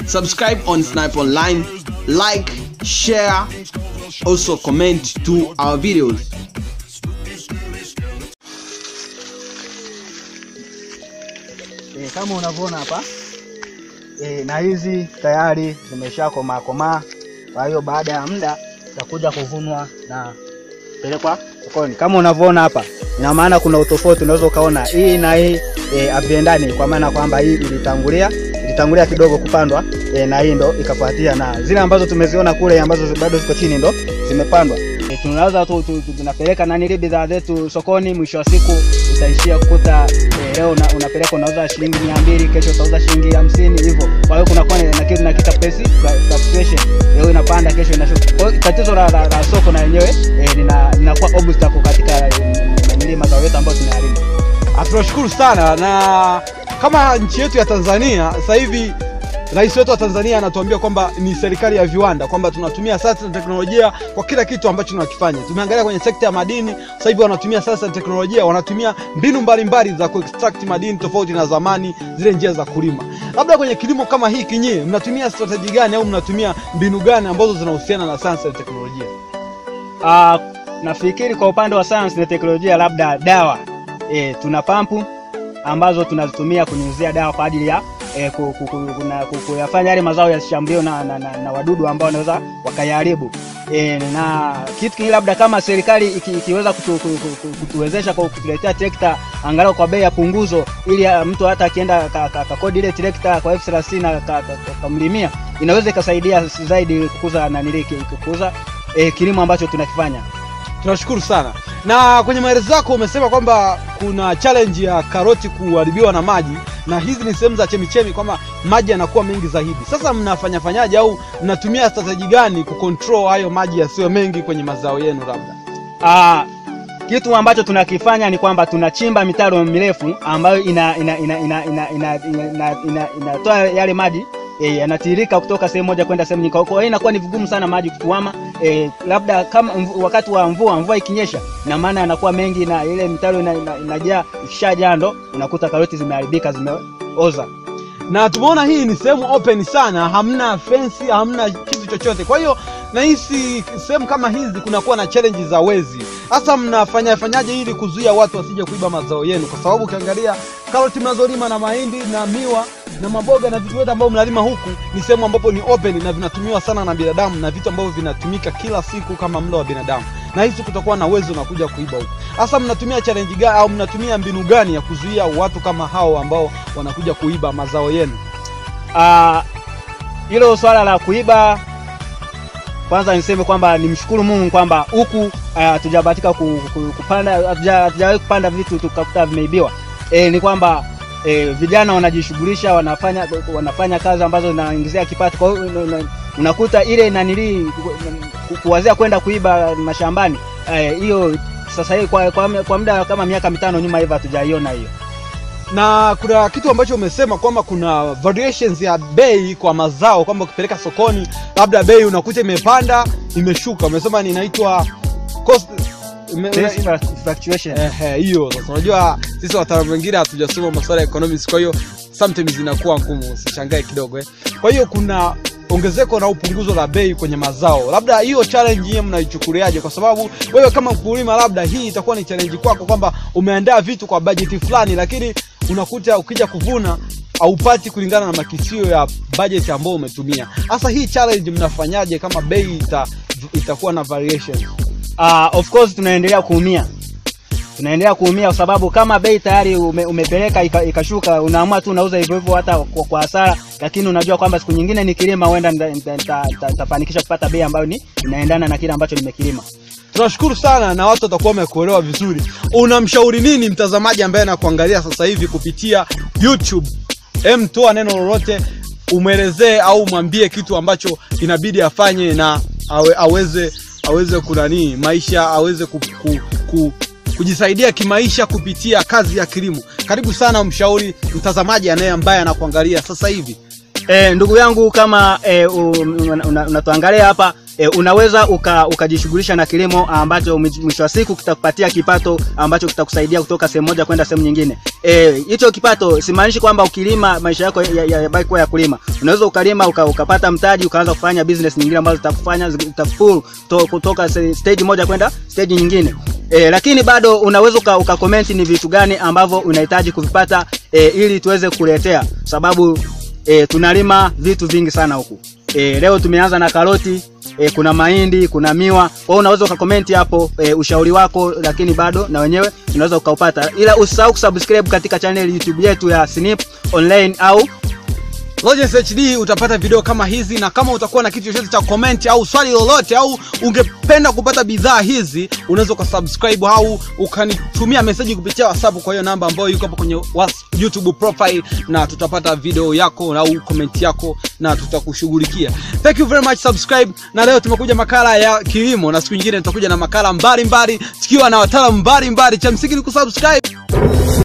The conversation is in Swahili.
Subscribe on Snipe Online, like, share, also comment to our videos. Kama unavyoona hapa, na hizi tayari zimeshakomaa komaa. Kwa hiyo baada ya muda zitakuja kuvunwa na kupelekwa sokoni. Kama unavyoona hapa, ina maana kuna utofauti, unaweza ukaona hii na hii haviendani, kwa maana kwamba hii ilitangulia kidogo kupandwa, na hii ndo ikafuatia, na zile ambazo tumeziona kule ambazo bado ziko chini ndo zimepandwa. Tunaweza tunapeleka nani bidhaa zetu sokoni, mwisho wa siku utaishia kukuta leo unapeleka unauza shilingi 200, kesho utauza shilingi 50 hivyo. Kwa hiyo kuna kwa na kitu na kita price fluctuation, leo inapanda kesho inashuka. Kwa hiyo tatizo la soko na yenyewe linakuwa obstacle katika milima yetu ambayo tunalima. Tunashukuru sana, na kama nchi yetu ya Tanzania sasa hivi Rais wetu wa Tanzania anatuambia kwamba ni serikali ya viwanda, kwamba tunatumia sasa na teknolojia kwa kila kitu ambacho tunakifanya. Tumeangalia kwenye sekta ya madini, sasa hivi wanatumia sasa teknolojia, wanatumia mbinu mbalimbali za kuextract madini tofauti na zamani, zile njia za kulima. Labda kwenye kilimo kama hiki nyie mnatumia strategy gani au mnatumia mbinu gani ambazo zinahusiana na science na teknolojia? Nafikiri kwa upande wa science na teknolojia labda dawa. Tuna pampu ambazo tunazitumia kunyunyizia dawa kwa ajili ya kuyafanya yale mazao yasishambuliwe na wadudu ambao wanaweza wakayaharibu. Na kitu kingine labda kama serikali ikiweza kutuwezesha kwa kutuletea trekta angalau kwa bei ya punguzo, ili mtu hata akienda kakodi ile trekta kwa 30,000 na kamlimia, inaweza ikasaidia zaidi kukuza kukuza kilimo ambacho tunakifanya. Tunashukuru sana. Na kwenye maelezo yako umesema kwamba kuna challenge ya karoti kuharibiwa na maji, na hizi ni sehemu za chemichemi kwamba maji yanakuwa mengi zaidi. Sasa mnafanya fanyaje au mnatumia strategy gani kucontrol hayo maji yasiyo mengi kwenye mazao yenu labda? Kitu ambacho tunakifanya ni kwamba tunachimba mitaro mirefu ambayo inatoa yale maji yanatiririka kutoka sehemu moja kwenda sehemu nyingine. Kwa hiyo inakuwa ni vigumu sana maji kutuama. Labda kama wakati wa mvua ikinyesha, na maana yanakuwa mengi na ile mitaro inajaa, ikishajaa ndo unakuta karoti zimeharibika, zimeoza. Na tumeona hii ni sehemu open sana, hamna fence, hamna kitu chochote. Kwa hiyo nahisi sehemu kama hizi kunakuwa na challenge za wezi. Sasa mnafanyaje ili kuzuia watu wasije kuiba mazao yenu? Kwa sababu ukiangalia karoti mnazolima na mahindi na miwa na maboga na vitu vyote ambavyo mnalima huku ni sehemu ambapo ni open na vinatumiwa sana na binadamu, na vitu ambavyo vinatumika kila siku kama mlo wa binadamu. Na hisi kutakuwa na uwezo na kuja kuiba huku. Sasa mnatumia challenge gani au mnatumia mbinu gani ya kuzuia watu kama hao ambao wanakuja kuiba mazao yenu? Hilo swala la kuiba, kwanza niseme kwamba nimshukuru Mungu kwamba huku hatujabahatika kupanda, hatujawahi kupanda vitu tukakuta vimeibiwa. Ni kwamba vijana wanajishughulisha, wanafanya kazi ambazo zinaingizia kipato. Kwa hiyo unakuta ile nanili kuwazia kwenda kuiba mashambani, hiyo sasa hivi kwa muda kama miaka 5 nyuma hivi hatujaiona hiyo. Na kuna kitu ambacho umesema kwamba kuna variations ya bei kwa mazao, kwamba ukipeleka sokoni labda bei unakuta imepanda, imeshuka. Umesema ni inaitwa cost fluctuation. Hiyo sasa unajua sisi wataalamu wengine hatujasoma masuala ya economics, kwa hiyo sometimes inakuwa ngumu, usishangae kidogo. Kwa hiyo kuna ongezeko na upunguzo la bei kwenye mazao. Labda hiyo challenge yenu mnaichukuliaje? Kwa sababu wewe kama mkulima labda hii itakuwa ni challenge kwako kwamba umeandaa vitu kwa budget fulani, lakini unakuta ukija kuvuna haupati kulingana na makisio ya budget ambayo umetumia. Sasa hii challenge mnafanyaje kama bei itakuwa na variation? Of course tunaendelea kuumia. Tunaendelea kuumia kwa sababu kama bei tayari umepeleka ikashuka, unaamua tu unauza hivyo hivyo hata kwa hasara, lakini unajua kwamba siku nyingine nikilima huenda nitafanikisha kupata bei ambayo ni inaendana na kile ambacho nimekilima. Tunashukuru sana na watu watakuwa wamekuelewa vizuri. Unamshauri nini mtazamaji ambaye anakuangalia sasa hivi kupitia YouTube? Toa neno lolote, umwelezee au mwambie kitu ambacho inabidi afanye na aweze kunani maisha, aweze kujisaidia kimaisha kupitia kazi ya kilimo. Karibu sana umshauri mtazamaji ambaye anakuangalia sasa hivi. Ndugu yangu kama unatuangalia hapa, Unaweza ukajishughulisha na kilimo ambacho mwisho wa siku kitakupatia kipato ambacho kitakusaidia kutoka sehemu moja kwenda sehemu nyingine. Hicho kipato simaanishi kwamba ukilima maisha yako yabaki kuwa ya kulima. Unaweza ukalima ukapata mtaji ukaanza kufanya business nyingine ambazo zitakufanya zitakufuru kutoka stage moja kwenda stage nyingine. Lakini bado unaweza ukakomenti ni vitu gani ambavyo unahitaji kuvipata ili tuweze kuletea, sababu tunalima vitu vingi sana huku. Leo tumeanza na karoti, kuna mahindi, kuna miwa. Kwa hiyo unaweza ukakomenti hapo ushauri wako, lakini bado na wenyewe unaweza ukaupata. Ila usisahau kusubscribe katika channel YouTube yetu ya Snip Online au Logence HD, utapata video kama hizi. Na kama utakuwa na kitu chochote cha comment au swali lolote au ungependa kupata bidhaa hizi, unaweza ukasubscribe au ukanitumia message kupitia WhatsApp kwa hiyo namba ambayo yuko hapo kwenye YouTube profile, na tutapata video yako au comment yako na tutakushughulikia. Thank you very much, subscribe. Na leo tumekuja makala ya kilimo, na siku nyingine tutakuja na makala mbalimbali tukiwa na wataalamu mbalimbali. Cha msingi ni kusubscribe.